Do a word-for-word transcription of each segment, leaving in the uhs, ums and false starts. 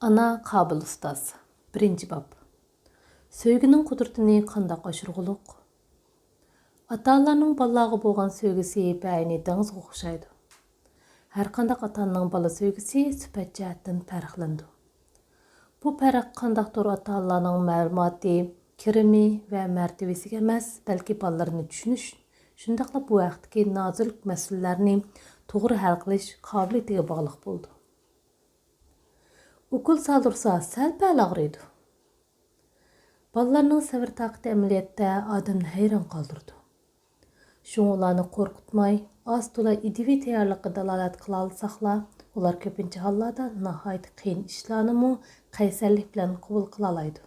ئانا قابىل ئۇستاز. بىرىنچى باب. سۆيگۈنىڭ قۇدرىتىنى قانداق ئاشۇرغۇلۇق؟ ئاتا-ئانىلارنىڭ بالىلارغا بولغان سۆيگۈسى بەينى دېڭىزغا ئوخشايدۇ. ھەرقانداق ئاتا-ئانىنىڭ بالا سۆيگۈسى سۈپەت جەھەتتىن پەرقلىنىدۇ. بۇ پەرق قانداقتۇر ئاتا-ئانىلارنىڭ مەلۇماتى، كىرىمى ۋە مەرتىۋىسىگە ئەمەس، بەلكى بالىلىرىنى چۈشىنىش، شۇنداقلا بۇ ھەقتىكى نازۇك مەسىلىلەرنى توغرا ھەل قىلىش قابىلىيىتىگە باغلىق بولىدۇ. ئوكۇل سالدۇرسا سەل-پەل ئاغرىيدۇ. بالىلارنىڭ سەۋر-تاقىتى ئەمەلىيەتتە ئادەمنى ھەيران قالدۇرىدۇ. شۇڭا ئۇلارنى قورقۇتماي، ئاز-تولا ئىدىيىۋى تەييارلىققا دالالەت قىلالىساقلا، ئۇلار كۆپىنچە ھاللاردا ناھايىتى قىيىن ئىشلارنىمۇ قەيسەرلىك بىلەن قوبۇل قىلالايدۇ.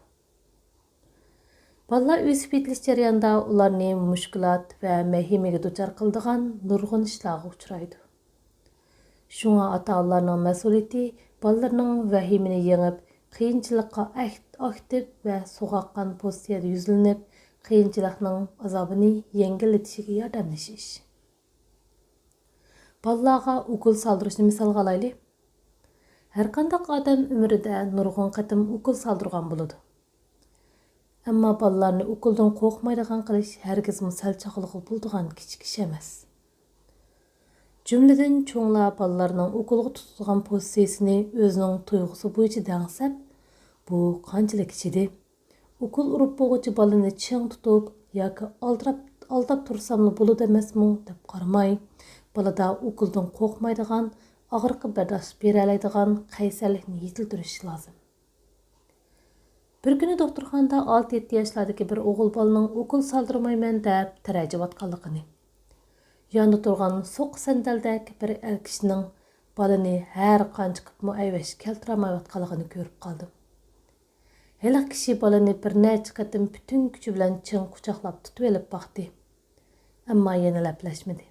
بالىلار ئۆسۈپ يېتىلىش جەريانىدا ئۇلارنى مۈشكۈلات ۋە ۋەھىمىگە دۇچار قىلىدىغان نۇرغۇن ئىشلارغا ئۇچرايدۇ. شۇڭا ئاتا-ئانىلارنىڭ مەسئۇلىيىتى بالىلىرىنىڭ ۋەھىمىنى يېڭىپ، قىيىنچىلىققا ئەك-، ئاكتىپ ۋە سوغۇققان پوزىتسىيەدە يۈزلىنىپ، قىيىنچىلىقنىڭ ئازابىنى يەڭگىللىتىشىگە ياردەملىشىش. بالىلارغا ئوكۇل سالدۇرۇشنى مىسالغا ئالايلى. ھەرقانداق ئادەم ئۆمرىدە نۇرغۇن قېتىم ئوكۇل سالدۇرغان بولىدۇ. ئەمما بالىلارنى ئوكۇلدىن قورقمايدىغان قىلىش ھەرگىزمۇ سەل چاغلىغىلى بولىدىغان كىچىك ئىش ئەمەس. جۈملىدىن چوڭلار بالىلارنىڭ ئوكۇلغا تۇتىدىغان پوزىتسىيىسىنى ئۆزىنىڭ تۇيغۇسى بويىچە دەڭسەپ، بۇ قانچىلىك كىشىدى؟ ئوكۇل ئۇرۇپ بولغۇچە بالىنى چىڭ تۇتۇپ ياكى ئالدىراپ، ئالداپ تۇرساملا بولىدۇ ئەمەسمۇ دەپ قارىماي، بالىدا ئوكۇلدىن قورقمايدىغان، ئاغرىققا بەرداشلىق بېرەلەيدىغان قەيسەرلىكنى يېتىلدۈرۈش لازىم. بىر كۈنى دوختۇرخانىدا ئالتە-يەتتە ياشلاردىكى بىر ئوغۇل بالىنىڭ ئوكۇل سالدۇرمايمەن دەپ تىرەجىۋاتقانلىقىنى، ياندا تۇرغان سوقا سەندەلدەك بىر ئەر كىشىنىڭ بالىنى ھەر قانچە قىپمۇ ئەيۋەشكە كەلتۈرەلمەيۋاتقانلىقىنى كۆرۈپ قالدىم. ھېلىقى كىشى بالىنى بىر نەچچە قېتىم پۈتۈن كۈچى بىلەن چىڭ قۇچاقلاپ تۇتۇۋېلىپ باقتى. ئەمما يەنە لەپلەشمىدى.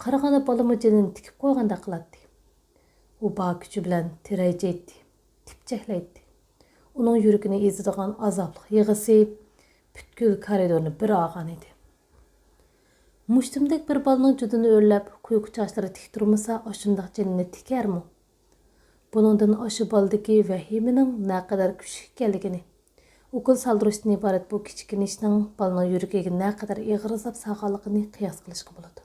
قارىغاندا بالىمۇ جېنىنى تىكىپ قويغاندەك قىلاتتى. ئۇ بار كۈچى بىلەن تىرەيچەيتتى، تىپچەكلەيتتى. ئۇنىڭ يۈرىكىنى ئېزىدىغان ئازابلىق يىغىسى پۈتكۈل كارىدورنى بىر ئالغان ئىدى. مۇشتۇمدەك بىر بالىنىڭ جۇدۇنى ئۆرلەپ، قۇيقۇ چاچلىرى تىك تۇرمىسا، ئاشۇنداق جېنىنى تىكەرمۇ؟ بۇنىڭدىن ئاشۇ بالىدىكى ۋەھىمىنىڭ نەقەدەر كۈچلۈك ئىكەنلىكىنى، ئوكۇل سالدۇرۇشتىن ئىبارەت بۇ كىچىككىنە ئىشنىڭ بالىنىڭ يۈرىكىگە نەقەدەر ئېغىر ئازاب سالغانلىقىنى قىياس قىلىشقا بولىدۇ.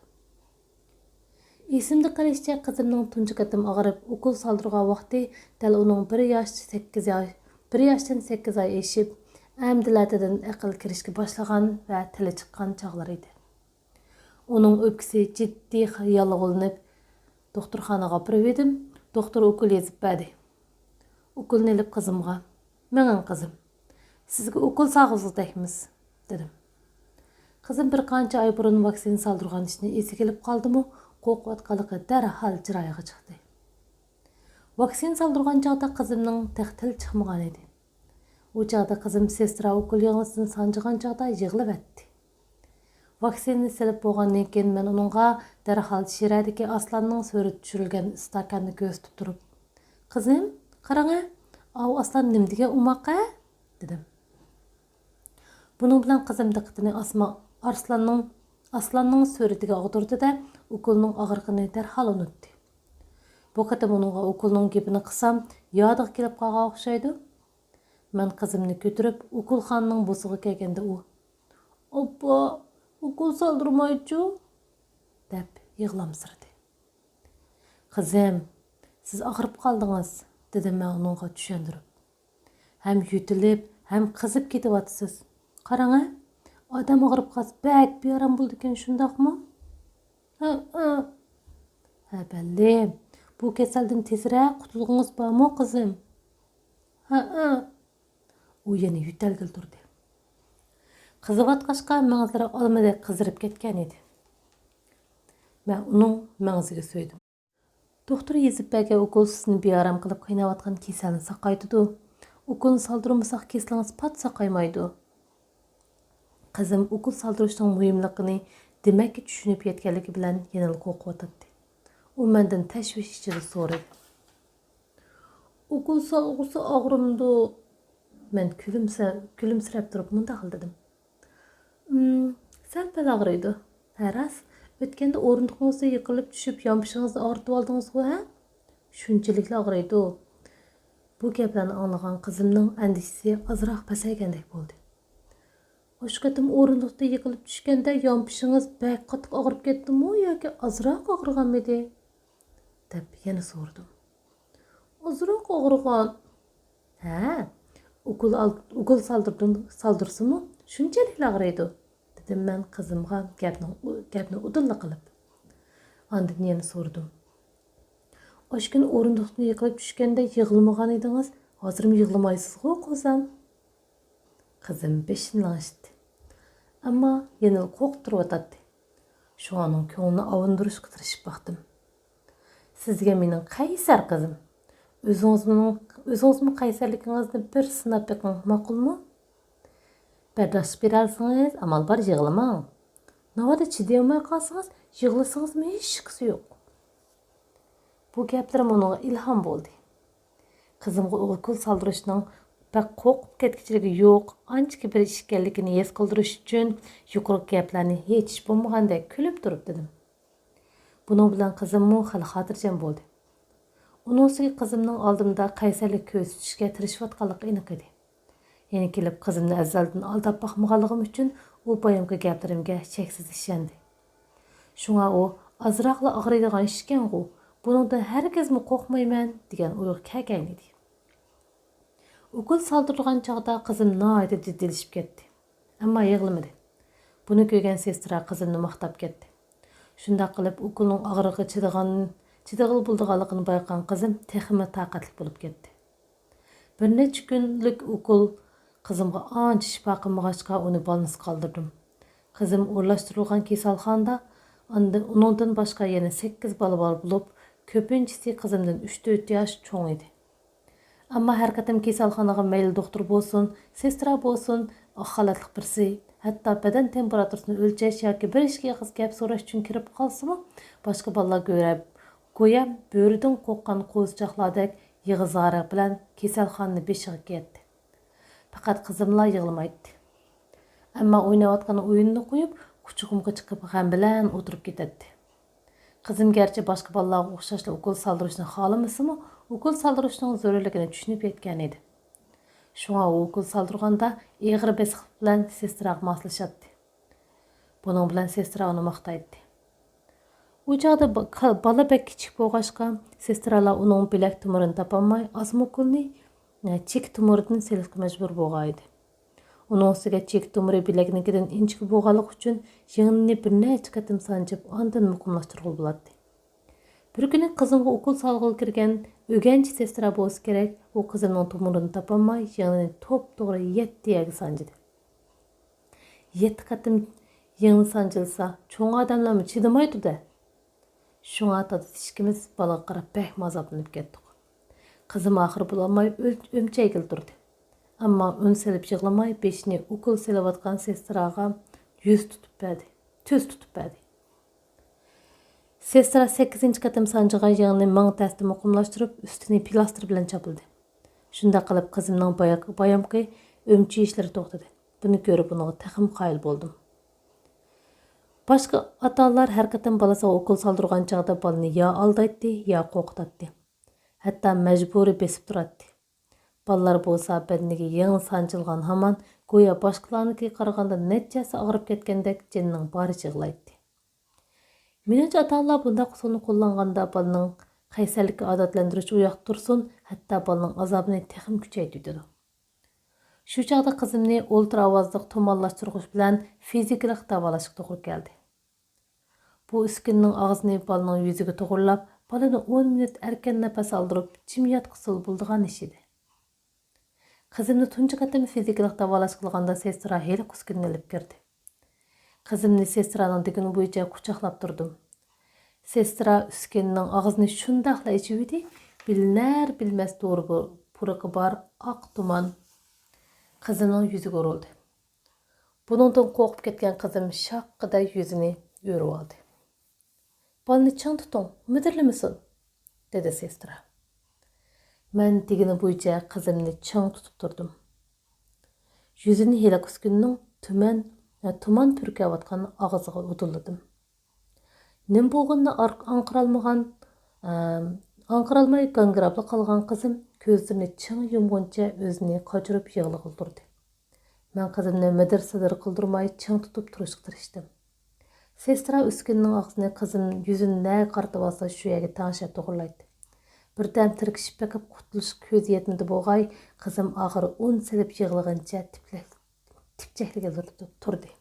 ئېسىمدە قېلىشىچە، قىزىمنىڭ تۇنجى قېتىم ئاغرىپ ئوكۇل سالدۇرغان ۋاقتى دەل ئۇنىڭ بىر ياش سەككىز ئاي، بىر ياشتىن سەككىز ئاي ئېشىپ، ئەمدىلەردىن ئەقىل كىرىشكە باشلىغان ۋە تىلى چىققان چاغلىرى ئىدى. ئۇنىڭ ئۆپكىسى جىددىي ياللۇغلىنىپ، دوختۇرخانىغا ئاپىرىۋىدىم. دوختۇر ئوكۇل يېزىپ بەردى. ئوكۇلنى ئېلىپ قىزىمغا، «مېڭىڭ، قىزىم، سىزگە ئوكۇل سالغۇزغۇدەكمىز» دېدىم. قىزىم بىر قانچە ئاي بۇرۇن ۋاكسىنا سالدۇرغان ئىشنى ئېسىگە ئېلىپ قالدىمۇ، قورقۇۋاتقانلىقى دەرھال چىرايىغا چىقتى. ۋاكسىنا سالدۇرغان چاغدا قىزىمنىڭ تېخى تىلى چىقمىغان ئىدى. ئۇ چاغدا قىزىم سېسترا ئوكۇل يىڭنىسىنى سانجىغان چاغدا يىغلىۋەتتى. ۋاكسىنىنى سېلىپ بولغاندىن كېيىن، مەن ئۇنىڭغا دەرھال شىرەدىكى ئاسلاننىڭ سۈرىتى چۈشۈرۈلگەن ئىستاكاننى كۆرسىتىپ تۇرۇپ، «قىزىم، قاراڭە، ئاۋۇ ئاسلان نېمە دېگەن ئوماق ھە؟» دېدىم. بۇنىڭ بىلەن قىزىم دىققىتىنى ئاسما-، ئارسلاننىڭ، ئاسلاننىڭ سۈرىتىگە ئاغدۇردى-دە، ئوكۇلنىڭ ئاغرىقىنى دەرھال ئۇنتتى. بۇ قېتىم ئۇنىڭغا ئوكۇلنىڭ گېپىنى قىلسام، يادىغا كېلىپ قالغان ئوخشايدۇ. مەن قىزىمنى كۆتۈرۈپ، ئوكۇلخانىنىڭ بوسىغا كەلگەندە ئۇ، «ئاپا، ئوكۇل سالدۇرمايچۇ؟» دەپ يىغلامسىرىدى. «قىزىم، سىز ئاغرىپ قالدىڭىز»، دېدىم مەن ئۇنىڭغا چۈشەندۈرۈپ. «ھەم يۆتىلىپ، ھەم قىزىپ كېتىۋاتىسىز. قاراڭە، ئادەم ئاغرىپ قالسا بەك بىئارام بولىدىكەن، شۇنداقمۇ؟» «ھەئە.» «ھە، بەللىم. بۇ كېسەلدىن تېزرەك قۇتۇلغۇڭىز بارمۇ، قىزىم؟» «ھەئە.» ئۇ يەنە يۆتەلگىلى تۇردى. قىزىۋاتقاچقا مېڭىلىرى ئالمىدەك قىزىرىپ كەتكەن ئىدى. مەن ئۇنىڭ مېڭىسىگە سۆيدۈم. دوختۇر يېزىپ بەرگەن ئوكۇل سىزنى بىئارام قىلىپ قىيناۋاتقان كېسەلنى ساقايتىدۇ. ئوكۇلنى سالدۇرمىساق كېسىلىڭىز پات ساقايمايدۇ. قىزىم ئوكۇل سالدۇرۇشنىڭ مۇھىملىقىنى دېمەككە چۈشىنىپ يەتكەنلىكى بىلەن يەنىلا قورقۇۋاتاتتى. ئۇ مەندىن تەشۋىش ئىچىدە سورىدى. «ئوكۇل سالغۇسى ئاغرىمدۇ؟» مەن كۈلۈمسە-، كۈلۈمسىرەپ تۇرۇپ مۇنداق دېدىم. «ئىم، سەل-پەل ئاغرىيدۇ.» «ھە، راست. ئۆتكەندە ئورۇندۇقىڭىزدا يىقىلىپ چۈشۈپ يانپۇشىڭىزنى ئاغرىتىۋالدىڭىزغۇ، ھە؟ شۇنچىلىكلا ئاغرىيدۇ.» بۇ گەپلەرنى ئاڭلىغان قىزىمنىڭ ئەندىشىسى ئازراق پەسەيگەندەك بولدى. «ئاشۇ قېتىم ئورۇندۇقتا يىقىلىپ چۈشكەندە يانپېشىڭىز بەك قاتتىق ئاغرىپ كەتتىمۇ ياكى ئازراق ئاغرىغانمىدى؟» دەپ يەنە سورىدىم. «ئازراق ئاغرىغان.» «ھە، ئوكۇل ئال-، ئوكۇل سالدۇردۇم، سالدۇرسىمۇ شۇنچىلىكلا ئاغرىيدۇ؟» دېدىم مەن قىزىمغا گەپنىڭ، گەپنى ئۇدۇللا قىلىپ. ئاندىن يەنە سورىدىم. «ئاشۇ كۈنى ئورۇندۇقتىن يىقىلىپ چۈشكەندە يىغلىمىغان ئىدىڭىز، ھازىرمۇ يىغلىمايسىزغۇ، قوزام؟» قىزىم بېشىنى لىڭشىتتى. ئەمما يەنىلا قورقۇپ تۇرۇۋاتاتتى. شۇڭا ئۇنىڭ كۆڭلىنى ئاۋۇندۇرۇشقا تىرىشىپ باقتىم. «سىز دېگەن مېنىڭ قەيسەر قىزىم. ئۆزىڭىزمۇ، ئۆزىڭىزمۇ قەيسەرلىكىڭىزنى بىر سىناپ بېقىڭ، ماقۇلمۇ؟ بەرداشلىق بېرەلىسىڭىز، ئامال بار يىغلىماڭ. ناۋادا چىدىيالماي قالسىڭىز، يىغلىسىڭىزمۇ ھېچ شىكىسى يوق.» بۇ گەپلىرىم ئۇنىڭغا ئىلھام بولدى. قىزىمغا ئوكۇل سالدۇرۇشنىڭ بەك قورقۇپ كەتكۈچىلىكى يوق، ئانچىكى بىر ئىش ئىكەنلىكىنى ھېس قىلدۇرۇش ئۈچۈن يۇقىرىقى گەپلەرنى ھېچ بولمىغاندەك كۈلۈپ تۇرۇپ دېدىم. بۇنىڭ بىلەن قىزىممۇ خېلى خاتىرجەم بولدى. ئۇنىڭ ئۈستىگە قىزىمنىڭ ئالدىمدا قەيسەرلىك كۆرسىتىشكە تىرىشىۋاتقانلىقى ئېنىق ئىدى. يەنە كېلىپ قىزىمنى ئەزەلدىن ئالداپ باقمىغانلىقىم ئۈچۈن ئۇ بايامقى گەپلىرىمگە چەكسىز ئىشەندى. شۇڭا ئۇ، «ئازراقلا ئاغرىيدىغان ئىشكەنغۇ، بۇنىڭدىن ھەرگىزمۇ قورقمايمەن» دېگەن ئويغا كەلگەنىدى. ئوكۇل سالدۇرىدىغان چاغدا قىزىم ناھايىتى جىددىيلىشىپ كەتتى. ئەمما يىغلىمىدى. بۇنى كۆرگەن سېسترا قىزىمنى ماختاپ كەتتى. شۇنداق قىلىپ، ئوكۇلنىڭ ئاغرىقىغا چىدىغان، چىدىغىلى بولىدىغانلىقىنى بايقىغان قىزىم تېخىمۇ تاقەتلىك بولۇپ كەتتى. بىر نەچچە كۈنلۈك ئوكۇل قىزىمغا ئانچە شىپا قىلمىغاچقا، ئۇنى بالنىسقا قالدۇردۇم. قىزىم ئورۇنلاشتۇرۇلغان كېسەلخانىدا ئاندىن، ئۇنىڭدىن باشقا يەنە سەككىز بالا بار بولۇپ، كۆپىنچىسى قىزىمدىن ئۈچ تۆت ياش چوڭ ئىدى. ئەمما ھەر قېتىم كېسەلخانىغا مەيلى دوختۇر بولسۇن، سېسترا بولسۇن، ئاق خالاتلىق بىرسى، ھەتتا بەدەن تېمپېراتۇرىسىنى ئۆلچەش ياكى بىر ئىككى ئېغىز گەپ سوراش ئۈچۈن كىرىپ قالسىمۇ، باشقا بالىلار گۆرە-، گويا بۆرىدىن قورققان قوزىچاقلاردەك يىغا-زارىق بىلەن كېسەلخانىنى بېشىغا كىيەتتى. پەقەت قىزىملا يىغلىمايتتى. ئەمما ئويناۋاتقان ئويۇنىنى قويۇپ، قۇچىقىمغا چىقىپ غەم بىلەن ئولتۇرۇپ كېتەتتى. قىزىم گەرچە باشقا بالىلارغا ئوخشاشلا ئوكۇل سالدۇرۇشنى خالىمىسىمۇ، ئوكۇل سالدۇرۇشنىڭ زۆرۈرلۈكىنى چۈشىنىپ يەتكەن ئىدى. شۇڭا ئۇ ئوكۇل سالدۇرغاندا ئېغىر بېسىقلىق بىلەن سېستراغا ماسلىشاتتى. بۇنىڭ بىلەن سېسترا ئۇنى ماختايتتى. ئۇ چاغدا با-، كا-، بالا بەك كىچىك بولغاچقا، سېسترالار ئۇنىڭ بىلەك تومۇرىنى تاپالماي، ئازما ئوكۇلنى، ئە، چېكە تومۇرىدىن سېلىشقا مەجبۇر بولغانىدى. ئۇنىڭ ئۈستىگە چېكە تومۇرى بىلەكنىڭكىدىن ئىنچىكە بولغانلىقى ئۈچۈن، يىڭنىنى بىر نەچچە قېتىم سانجىپ، ئاندىن مۇقىملاشتۇرغىلى بولاتتى. بىر كۈنى قىزىمغا ئوكۇل سالغىلى كىرگەن ئۆگەنچى سېسترا بولسا كېرەك، ئۇ قىزىمنىڭ تومۇرىنى تاپالماي، يىڭنىنى توپتوغرا يەتتە يەرگە سانجىدى. يەتتە قېتىم يىڭنە سانجىلسا، چوڭ ئادەملەرمۇ چىدىمايدۇ-دە. شۇڭا دادا تىشىكىمىز بالىغا قاراپ بەكمۇ ئازابلىنىپ كەتتۇق. قىزىم ئاخىرى بولالماي ئۆل-، ئۆمچەيگىلى تۇردى. ئەمما ئۈن سېلىپ يىغلىماي، بېشىنى ئوكۇل سېلىۋاتقان سېستراغا يۈز تۇتۇپ بەردى، تۈز تۇتۇپ بەردى. سېسترا سەككىزىنچى قېتىم سانجىغان يىڭنىنى مىڭ تەستە مۇقىملاشتۇرۇپ، ئۈستىنى پىلاستىر بىلەن چاپلىدى. شۇنداق قىلىپ، قىزىمنىڭ بايا-، بايامقى ئۆمچىيىشلىرى توختىدى. بۇنى كۆرۈپ، ئۇنىڭغا تېخىمۇ قايىل بولدۇم. باشقا ئاتا-ئانىلار ھەر قېتىم بالىسىغا ئوكۇل سالدۇرغان چاغدا بالىنى يا ئالدايتتى، يا قورقۇتاتتى. ھەتتا مەجبۇرىي بېسىپ تۇراتتى. بالىلار بولسا بەدىنىگە يىڭنە سانجىلغان ھامان، گويا باشقىلارنىڭكىگە قارىغاندا نەچچە ھەسسە ئاغرىپ كەتكەندەك جېنىنىڭ بارىچە يىغلايتتى. مېنىڭچە، ئاتا-ئانىلار بۇنداق ئۇسۇلنى قوللانغاندا بالىنىڭ قەيسەرلىككە ئادەتلەندۈرۈش ئۇياقتا تۇرسۇن، ھەتتا بالىنىڭ ئازابىنى تېخىمۇ كۈچەيتىۋېتىدۇ. شۇ چاغدا قىزىمنى ئولتۇر ئاۋازلىق تۇمانلاشتۇرغۇچ بىلەن فىزىكىلىق داۋالاشقا توغرا كەلدى. بۇ ئۈسكۈنىنىڭ ئاغزىنى بالىنىڭ يۈزىگە توغرىلاپ، بالىنى ئون مىنۇت ئەركىن نەپەس ئالدۇرۇپ، جىم ياتقۇزسىلا بولىدىغان ئىش ئىدى. قىزىمنى تۇنجى قېتىم فىزىكىلىق داۋالاش قىلغاندا سېسترا ھېلىقى ئۈسكۈنىنى ئېلىپ كىردى. قىزىمنى سېسترانىڭ دېگىنى بويىچە قۇچاقلاپ تۇردۇم. سېسترا ئۈسكۈنىنىڭ ئاغزىنى شۇنداقلا ئېچىۋىدى، بىلىنەر-بىلمەس دورا بۇ-، پۇرىقى بار ئاق تۇمان قىزىمنىڭ يۈزىگە ئۇرۇلدى. بۇنىڭدىن قورقۇپ كەتكەن قىزىم شاققىدە يۈزىنى ئۆرۈۋالدى. «بالىنى چىڭ تۇتۇڭ، مىدىرلىمىسۇن!» دېدى سېسترا. مەن دېگىنى بويىچە قىزىمنى چىڭ تۇتۇپ تۇردۇم. يۈزىنى ھېلىقى ئۈسكۈنىنىڭ تۈمەن، تۇمان پۈركەۋاتقان ئاغزىغا ئۇدۇللىدىم. نېمە بولغىنىنى ئار-، ئاڭقىرالمىغان، ئەم، ئاڭقىرالماي گاڭگىراپلا قالغان قىزىم كۆزلىرىنى چىڭ يۇمغىنىچە ئۆزىنى قاچۇرۇپ يىغلىغىلى تۇردى. مەن قىزىمنى مىدىر-سىدىر قىلدۇرماي چىڭ تۇتۇپ تۇرۇشقا تىرىشتىم. سېسترا ئۈسكۈنىنىڭ ئاغزىنى قىزىم يۈزىنى نەگە قارىتىۋالسا، شۇ يەرگە تەڭشەپ توغرىلايتتى. بىردەم تىركىشىپ بېقىپ قۇتۇلۇشقا كۆزى يەتمىدى بوغاي، قىزىم ئاخىرى ئۇن سېلىپ يىغلىغىنىچە تىپلەك-، تىپچەكلىگىلى تۇردى.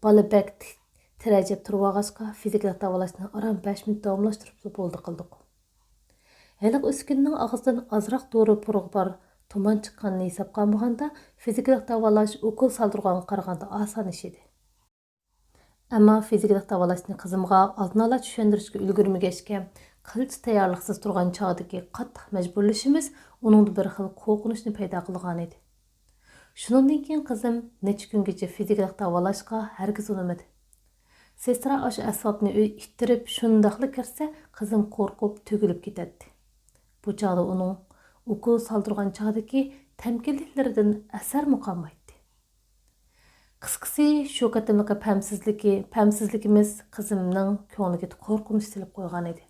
بالا بەك تىك تىرەجەپ تۇرۇۋالغاچقا، فىزىكىلىق داۋالاشنى ئاران بەش مىنۇت داۋاملاشتۇرۇپلا بولدى قىلدۇق. ھېلىقى ئۈسكۈنىنىڭ ئاغزىدىن ئازراق دورا پۇرىقى بار تۇمان چىققاننى ھېسابقا ئالمىغاندا، فىزىكىلىق داۋالاش ئوكۇل سالدۇرغانغا قارىغاندا ئاسان ئىش ئىدى. ئەمما فىزىكىلىق داۋالاشنى قىزىمغا ئالدىنئالا چۈشەندۈرۈشكە ئۈلگۈرمىگەچكە، قىلچە تەييارلىقسىز تۇرغان چاغدىكى قاتتىق مەجبۇرلىشىمىز ئۇنىڭدا بىر خىل قورقۇنچنى پەيدا قىلغانىدى. شۇنىڭدىن كېيىن قىزىم نەچچە كۈنگىچە فىزىكىلىق داۋالاشقا ھەرگىز ئۇنىمىدى. سېسترا ئاشۇ ئەسۋابنى ئۆي ئىتتىرىپ شۇنداقلا كىرسە، قىزىم قورقۇپ تۈگۈلۈپ كېتەتتى. بۇ چاغدا ئۇنىڭ ئوكۇل سالدۇرغان چاغدىكى تەمكىنلىكلىرىدىن ئەسەرمۇ قالمايتتى. قىسقىسى، شۇ قېتىملىقى پەمسىزلىكى، پەمسىزلىكىمىز قىزىمنىڭ كۆڭلىگە قورقۇنچ سېلىپ قويغانىدى.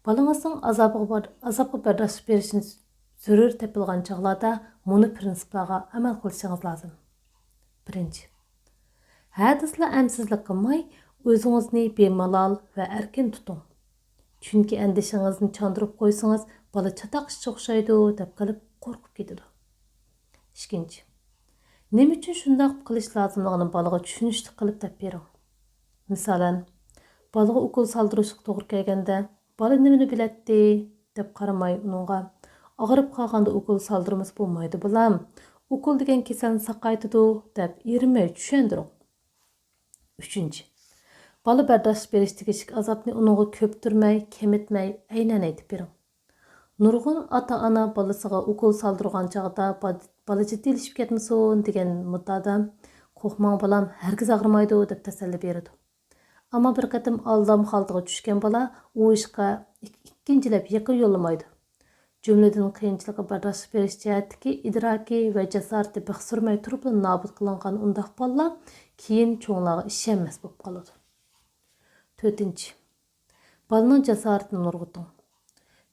بالىڭىزنىڭ ئازابىغا بار-، ئازابقا بەرداشلىق بېرىشىنى زۆرۈر تېپىلغان چاغلاردا مۇنۇ پىرىنسىپلارغا ئەمەل قىلىشىڭىز لازىم. بىرىنچى، ھەدىسلا ئەنسىزلىك قىلماي، ئۆزىڭىزنى بىمالال ۋە ئەركىن تۇتۇڭ. چۈنكى ئەندىشىڭىزنى چاندۇرۇپ قويسىڭىز، بالا چاتاق ئىشچى ئوخشايدۇ دەپ قېلىپ قورقۇپ كېتىدۇ. ئىككىنچى، نېمە ئۈچۈن شۇنداق قىلىش لازىملىقىنى بالىغا چۈشىنىشلىك قىلىپ دەپ بېرىڭ. مىسالەن، بالىغا ئوكۇل سالدۇرۇشقا توغرا كەلگەندە، بالا نېمىنى بىلەتتى دەپ قارىماي، ئۇنىڭغا ئاغرىپ قالغاندا ئوكۇل سالدۇرمىسا بولمايدۇ بالام، ئوكۇل دېگەن كېسەلنى ساقايتىدۇ دەپ ئېرىنمەي چۈشەندۈرۈڭ. ئۈچىنچى، بالا بەرداشلىق بېرىش تېگىشلىك ئازابنى ئۇنىڭغا كۆپتۈرمەي، كېمىتمەي، ئەينەن ئېيتىپ بېرىڭ. نۇرغۇن ئاتا-ئانا بالىسىغا ئوكۇل سالدۇرغان چاغدا با-، بالا جىددىيلىشىپ كەتمىسۇن دېگەن مۇددادا، قورقماڭ بالام، ھەرگىز ئاغرىمايدۇ دەپ تەسەللى بېرىدۇ. ئەمما بىر قېتىم ئالدام ھالىتىگە چۈشكەن بالا ئۇ ئىشقا ئىك-، ئىككىنچىلەپ يېقىن يوللىمايدۇ. جۈملىدىن قىيىنچىلىققا بەرداشلىق بېرىش جەھەتتىكى ئىدراكى ۋە جاسارىتى بىخ سۈرمەي تۇرۇپلا نابۇت قىلىنغان ئۇنداق بالىلار كېيىن چوڭلارغا ئىشەنمەس بولۇپ قالىدۇ. تۆتىنچى، بالىنىڭ جاسارىتىنى نۇرغۇتۇڭ.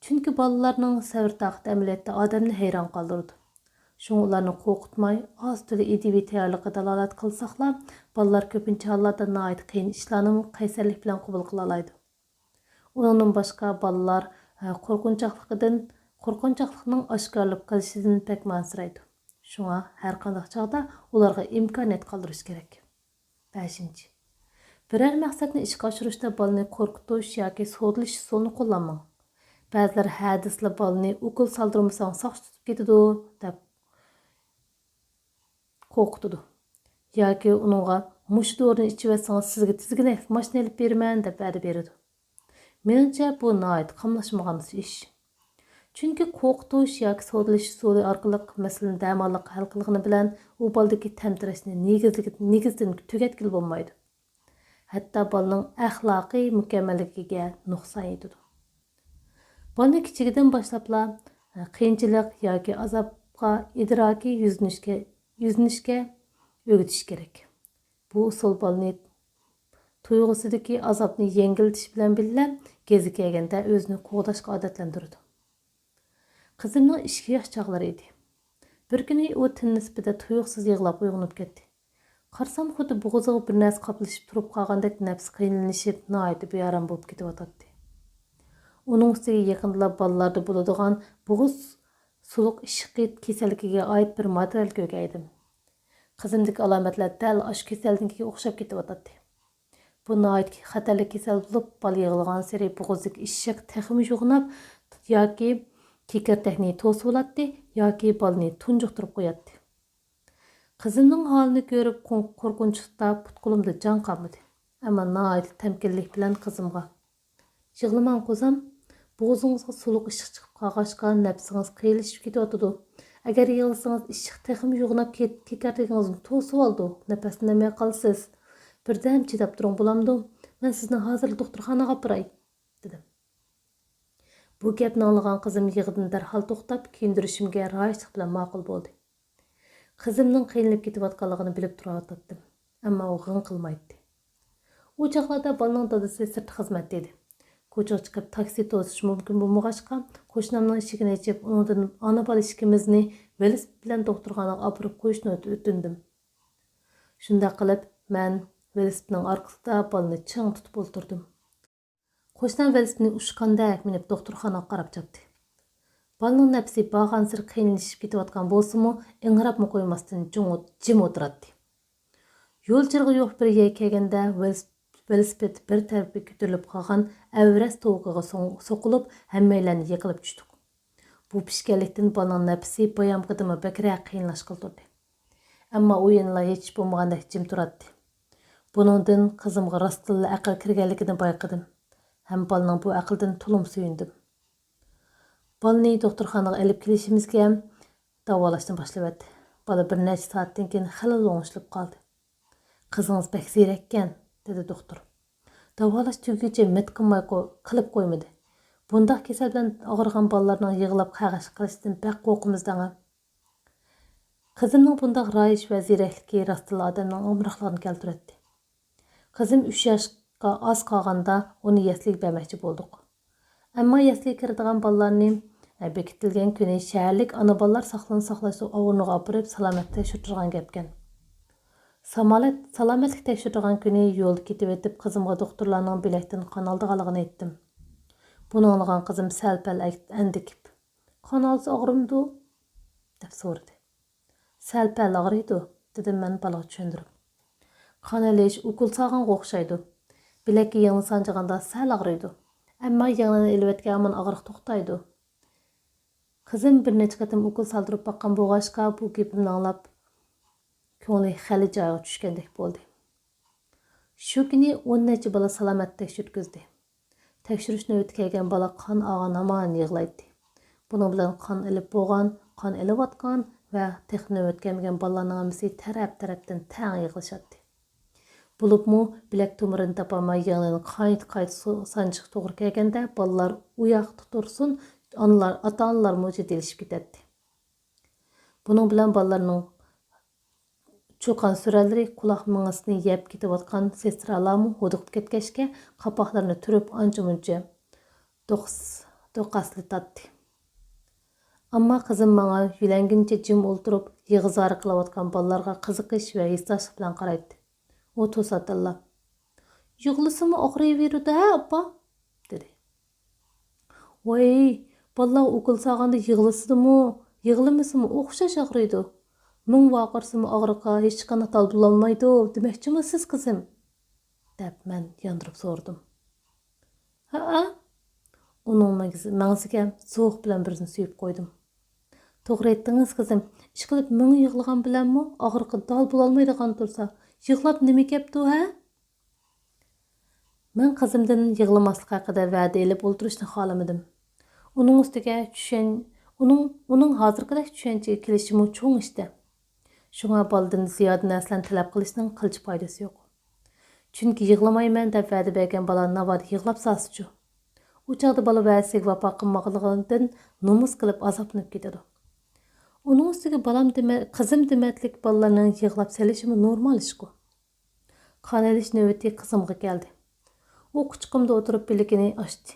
چۈنكى بالىلارنىڭ سەۋر-تاقىتى ئەمەلىيەتتە ئادەمنى ھەيران قالدۇرىدۇ. شۇڭا ئۇلارنى قورقۇتماي، ئاز-تولا ئىدىيىۋى تەييارلىققا دالالەت قىلساقلا، بالىلار كۆپىنچە ھاللاردا ناھايىتى قىيىن ئىشلارنىمۇ قەيسەرلىك بىلەن قوبۇل قىلالايدۇ. ئۇنىڭدىن باشقا، بالىلار، ھە، قورقۇنچاقلىقىدىن، قورقۇنچاقلىقنىڭ ئاشكارىلىنىپ قېلىشىدىن بەكمۇ ئەنسىرەيدۇ. شۇڭا ھەرقانداق چاغدا ئۇلارغا ئىمكانىيەت قالدۇرۇش كېرەك. بەشىنچى، بىرەر مەقسەتنى ئىشقا ئاشۇرۇشتا بالىنى قورقۇتۇش ياكى سودىلىشىش ئۇسۇلىنى قوللانماڭ. بەزىلەر ھە دېسىلا بالىنى ئوكۇل سالدۇرمىساڭ ساقچى تۇتۇپ كېتىدۇ دەپ قورقۇتىدۇ. ياكى ئۇنىڭغا مۇشۇ دورىنى ئىچىۋەتسىڭىز سىزگە تىزگىنەكلىك ماشىنا ئېلىپ بېرىمەن دەپ ۋەدە بېرىدۇ. مېنىڭچە بۇ ناھايىتى قاملاشمىغان ئىش. چۈنكى قورقۇتۇش ياكى سودىلىشىش ئۇسۇلى ئارقىلىق مەسىلىنى دەماللىق ھەل قىلغىنى بىلەن ئۇ بالىدىكى تەمتىرەشنى نېگىزلىك-، نېگىزدىن تۈگەتكىلى بولمايدۇ. ھەتتا بالىنىڭ ئەخلاقىي مۇكەممەللىكىگە نۇقسان يېتىدۇ. بالىنى كىچىكىدىن باشلاپلا، قىيىنچىلىق ياكى ئازابقا ئىدراكىي يۈزلىنىشكە، يۈزلىنىشكە ئۆگىتىش كېرەك. بۇ ئۇسۇل بالىنى تۇيغۇسىدىكى ئازابنى يەڭگىللىتىش بىلەن بىللە، گېزى كەلگەندە ئۆزىنى قوغداشقا ئادەتلەندۈرىدۇ. قىزىمنىڭ ئىككى ياش چاغلىرى ئىدى. بىر كۈنى ئۇ تۈن نىسپىدە تۇيۇقسىز يىغلاپ ئويغىنىپ كەتتى. قارىسام، خۇددى بوغۇزىغا بىر نەرسە قاپلىشىپ تۇرۇپ قالغاندەك نەپسى قىينىلىشىپ، ناھايىتى بىئارام بولۇپ كېتىۋاتاتتى. ئۇنىڭ ئۈستىگە يېقىندىلا بالىلاردا بولىدىغان بوغۇز سۇلۇق ئىششىقى كېسەللىكىگە ئائىت بىر ماتېرىيال كۆرگەن ئىدىم. قىزىمدىكى ئالامەتلەر دەل ئاشۇ كېسەلنىڭكىگە ئوخشاپ كېتىۋاتاتتى. بۇ ناھايىتى خەتەرلىك كېسەل بولۇپ، بالا يىغلىغانسېرى بوغۇزىدىكى ئىششىق تېخىمۇ يوغىناپ، ياكى كېكىرتەكنى توسۇۋالاتتى، ياكى بالىنى تۇنجۇقتۇرۇپ قوياتتى. قىزىمنىڭ ھالىنى كۆرۈپ، قو-، قورقۇنچلۇقتا پۇت-قولۇمدا جان قالمىدى. ئەمما ناھايىتى تەمكىنلىك بىلەن قىزىمغا، «يىغلىماڭ قوزام، بوغۇزىڭىزغا سۇلۇق ئىششىق چىقىپ قالغاچقا، نەپسىڭىز قىيىنلىشىپ كېتىۋاتىدۇ. ئەگەر يىغلىسىڭىز، ئىششىق تېخىمۇ يوغىناپ كېت-، كېكىرتىكىڭىزنى توسۇۋالىدۇ، نەپەسلىنەلمەي قالىسىز. بىردەم چىداپ تۇرۇڭ، بولامدۇ؟ مەن سىزنى ھازىرلا دوختۇرخانىغا ئاپىراي.» دېدىم. بۇ گەپنى ئاڭلىغان قىزىم يىغىدىن دەرھال توختاپ، كىيىندۈرۈشۈمگە رايىشلىق بىلەن ماقۇل بولدى. قىزىمنىڭ قىينىلىپ كېتىۋاتقانلىقىنى بىلىپ تۇرۇۋاتاتتىم، ئەمما ئۇ غىڭ قىلمايتتى. ئۇ چاغلاردا بالىنىڭ دادىسى سىرتتا خىزمەتتە ئىدى. كوچىغا چىقىپ تاكسى توسۇش مۇمكىن بولمىغاچقا، قوشنامنىڭ ئىشىكىنى ئېچىپ، ئۇنىڭدىن ئانا-بالا ئىككىمىزنى ۋېلىسىپىت بىلەن دوختۇرخانىغا ئاپىرىپ قويۇشنى ئۆتۈندۈم. شۇنداق قىلىپ، مەن ۋېلىسىپىتنىڭ ئارقىسىدا بالىنى چىڭ تۇتۇپ ئولتۇردۇم. قوشنام ۋېلىسىپىتنى ئۇچقاندەك مىنىپ دوختۇرخانىغا قاراپ چاپتى. بالىنىڭ نەپىسى بارغانسېرى قىيىنلىشىپ كېتىۋاتقان بولسىمۇ، ئىڭراپمۇ قويماستىن جىم ئوت-، جىم ئولتۇراتتى. يول چىرىغى يوق بىر يەرگە كەلگەندە، ۋېلىس-، ۋېلىسىپىت بىر تەرىپىگە كۆتۈرۈلۈپ قالغان ئەۋرەز توۋىقىغا سوڭ-، سوقۇلۇپ، ھەممەيلەن يىقىلىپ چۈشتۇق. بۇ پىشكەنلىكتىن بالىنىڭ نەپىسى بايامقىدىنمۇ بەكرەك قىيىنلاشقىلى تۇردى. ئەمما ئۇ يەنىلا ھېچ بولمىغاندەك جىم تۇراتتى. بۇنىڭدىن قىزىمغا راستتىنلا ئەقىل كىرگەنلىكىنى بايقىدىم ھەم بالىنىڭ بۇ ئەقلىدىن تولىمۇ سۆيۈندۈم. بالىنى دوختۇرخانىغا ئېلىپ كېلىشىمىزگە داۋالاشنى باشلىۋەتتى. بالا بىر نەچچە سائەتتىن كېيىن خېلىلا ئوڭشىلىپ قالدى. «قىزىڭىز بەك زېرەككەن»، دېدى دوختۇر. «داۋالاش تۈگىگىچە مىت قىلماي قو-، قىلىپ قويمىدى. بۇنداق كېسەل بىلەن ئاغرىغان بالىلارنىڭ يىغلاپ قەغەش قىلىشىدىن بەك قورقىمىز دەڭە.» قىزىمنىڭ بۇنداق رايىش ۋە زېرەكلىكى راستتىنلا ئادەمنىڭ ئامراقلىقىنى كەلتۈرەتتى. قىزىم ئۈچ ياشقا ئاز قالغاندا ئۇنى يەسلىگە بەرمەكچى بولدۇق. ئەمما يەسلىگە كىرىدىغان بالىلارنى بېكىتىلگەن كۈنى شەھەرلىك ئانا بالىلار ساقلىنىش ساقلاش ئورنىغا ئاپىرىپ سالامەتلىك تەكشۈرتىدىغان گەپكەن. سامالەت-، سالامەتلىك تەكشۈرىدىغان كۈنى يولدا كېتىۋېتىپ، قىزىمغا دوختۇرلارنىڭ بىلەكتىن قان ئالىدىغانلىقىنى ئېيتتىم. بۇنى ئاڭلىغان قىزىم سەل-پەل ئەك-، ئەندىكىپ، «قان ئالسا ئاغرىمدۇ؟» دەپ سورىدى. «سەل-پەل ئاغرىيدۇ»، دېدىم مەن بالىغا چۈشەندۈرۈپ. «قان ئېلىش ئوكۇل سالغانغا ئوخشايدۇ. بىلەككە يىڭنە سانجىغاندا سەل ئاغرىيدۇ. ئەمما يىڭنىنى ئېلىۋەتكەن ھامان ئاغرىق توختايدۇ.» قىزىم بىر نەچچە قېتىم ئوكۇل سالدۇرۇپ باققان بولغاچقا، بۇ گېپىمنى ئاڭلاپ، كۆڭلى خېلى جايىغا چۈشكەندەك بولدى. شۇ كۈنى ئون نەچچە بالا سالامەتلىك تەكشۈرتكۈزدى. تەكشۈرۈش نۆۋىتى كەلگەن بالا قان ئالغان ھامان يىغلايتتى. بۇنىڭ بىلەن قان ئېلىپ بولغان، قان ئېلىۋاتقان ۋە تېخى نۆۋەت كەلمىگەن بالىلارنىڭ ھەممىسى تەرەپ-تەرەپتىن تەڭ يىغلىشاتتى. بولۇپمۇ بىلەك تومۇرىنى تاپالماي يىڭنىنى قايتا-قايتا سو-، سانجىشقا توغرا كەلگەندە، بالىلار ئۇ ياقتا تۇرسۇن، ئانىلار، ئاتا-ئانىلارمۇ جىددىيلىشىپ كېتەتتى. بۇنىڭ بىلەن بالىلارنىڭ چۇقان سۈرەنلىرى، قۇلاق مېڭىسىنى يەپ كېتىۋاتقان سېسترالارمۇ ھودۇقۇپ كەتكەچكە، قاپاقلىرىنى تۈرۈپ ئانچە-مۇنچە دوقاس-، دوقاسلىتاتتى. ئەمما قىزىم ماڭا يۆلەنگىنىچە جىم ئولتۇرۇپ، يىغا-زارا قىلىۋاتقان بالىلارغا قىزىقىش ۋە ھېسداشلىق بىلەن قارايتتى. ئۇ توساتتىنلا، «يىغلىسىمۇ ئاغرىيۋېرىدۇ ھە، ئاپا؟» دېدى. ۋاي، بالىلار ئوكۇل سالغاندا يىغلىسىدىمۇ، يىغلىمىسىمۇ ئوخشاش ئاغرىيدۇ. مىڭ ۋارقىرىسىمۇ ئاغرىققا ھېچقانداق دال بولالمايدۇ دېمەكچىمۇ سىز، قىزىم؟ دەپ مەن ياندۇرۇپ سورىدىم. ھەئە؟ ئۇنىڭ مەڭز-، مەڭزىگە زوق بىلەن بىرنى سۆيۈپ قويدۇم. توغرا ئېيتتىڭىز، قىزىم. ئىشقىلىپ مىڭ يىغلىغان بىلەنمۇ ئاغرىققا دال بولالمايدىغان تۇرسا، يىغلاپ نېمە گەپتۇ ھە؟ مەن قىزىمدىن يىغلىماسلىق ھەققىدە ۋەدە ئېلىپ ئولتۇرۇشنى خالىمىدىم. ئۇنىڭ ئۈستىگە چۈشەن-، ئۇنىڭ، ئۇنىڭ ھازىرقىدەك چۈشەنچىگە كېلىشىمۇ چوڭ ئىشتە. شۇڭا بالىدىن زىيادە نەرسىلەرنى تەلەپ قىلىشنىڭ قىلچە پايدىسى يوق. چۈنكى يىغلىمايمەن دەپ ۋەدە بەرگەن بالا ناۋادا يىغلاپ سالسىچۇ؟ ئۇ چاغدا بالا ۋەدىسىگە ۋاپا قىلمىغانلىقىدىن نومۇس قىلىپ ئازابلىنىپ كېتىدۇ. ئۇنىڭ ئۈستىگە بالام دېمە-، قىزىم دېمەتلىك بالىلارنىڭ يىغلاپ سېلىشىمۇ نورمال ئىشقۇ. قان ئېلىش نۆۋىتى قىزىمغا كەلدى. ئۇ قۇچىقىمدا ئولتۇرۇپ بىلىكىنى ئاچتى.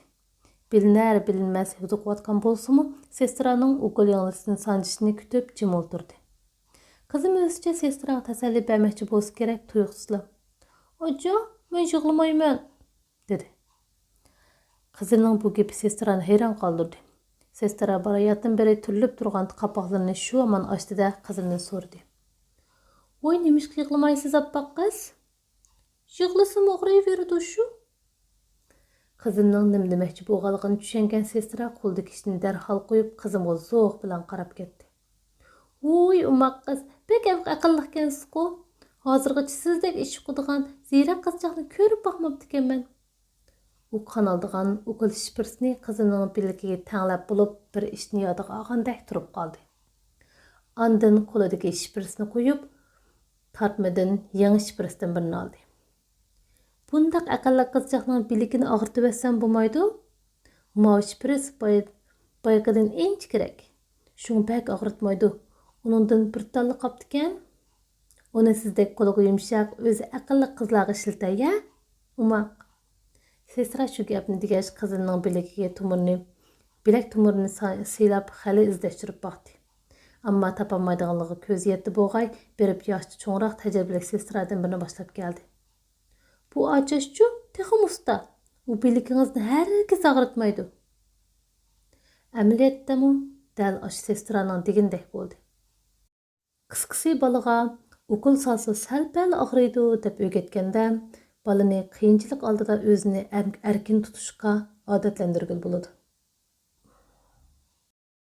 بىلىنەر-بىلىنمەس ھودۇقۇۋاتقان بولسىمۇ، سېسترانىڭ ئوكۇل يىڭنىسىنى سانجىشىنى كۈتۈپ جىم ئولتۇردى. قىزىم ئۆزىچە سېستراغا تەسەللى بەرمەكچى بولسا كېرەك، تۇيۇقسىزلا، «ئاچا، مەن يىغلىمايمەن» دېدى. قىزىمنىڭ بۇ گېپى سېسترانى ھەيران قالدۇردى. سېسترا باراياتتىن بېرى تۈرۈلۈپ تۇرغان قاپاقلىرىنى شۇ ھامان ئاچتى-دە، قىزىمدىن سورىدى. «ۋاي، نېمىشقا يىغلىمايسىز، ئاپئاق قىز؟» «يىغلىسىمۇ ئاغرىيۋېرىدۇ شۇ.» قىزىمنىڭ نېمە دېمەكچى بولغانلىقىنى چۈشەنگەن سېسترا قولىدىكى ئىشنى دەرھال قويۇپ، قىزىمغا زوق بىلەن قاراپ كەتتى. «ۋوي، ئوماق قىز، بەك ئەقىللىقكەنسىزغۇ! ھازىرغىچە سىزدەك ئىش ئۇقىدىغان زېرەك قىزچاقنى كۆرۈپ باقماپتىكەنمەن.» ئۇ قان ئالىدىغان ئوكۇل شپرىسنى قىزىنىڭ بىلىكىگە تەڭلەپ بولۇپ، بىر ئىشنى يادىغا ئالغاندەك تۇرۇپ قالدى. ئاندىن قولىدىكى شپرىسنى قويۇپ، تارتمىدىن يېڭى شپرىستىن بىرنى ئالدى. «بۇنداق ئەقىللىق قىزچاقنىڭ بىلىكىنى ئاغرىتىۋەتسەم بولمايدۇ؟ ماۋۇ شپرىس باي-، بايىقىدىن ئىنچىكىرەك. شۇڭا بەك ئاغرىتمايدۇ. ئۇنىڭدىن بىر تاللا قاپتىكەن. ئۇنى سىزدەك قولىغا يۇمشاق، ئۆزى ئەقىللىق قىزلارغا ئىشلىتەي ھە، ئوماق.» سېسترا شۇ گەپنى دېگەچ، قىزىنىڭ بىلىكىگە تومۇرنى، بىلەك تومۇرىنى سا-، سىلاپ خېلى ئىزدەشتۈرۈپ باقتى. ئەمما تاپالمايدىغانلىقىغا كۆزى يەتتى بوغاي، بېرىپ ياشتا چوڭراق تەجرىبىلىك سېسترادىن بىرىنى باشلاپ كەلدى. بۇ ئاچاشچۇ تېخىمۇ ئۇستا. ئۇ بىلىكىڭىزنى ھەرگىز ئاغرىتمايدۇ. ئەمەلىيەتتىمۇ دەل ئاشۇ سېسترانىڭ دېگىنىدەك بولدى. قىسقىسى، بالىغا ئوكۇل سالسا سەل-پەل ئاغرىيدۇ دەپ ئۆگەتكەندە، بالىنى قىيىنچىلىق ئالدىدا ئۆزىنى ئەر-، ئەركىن تۇتۇشقا ئادەتلەندۈرگىلى بولىدۇ.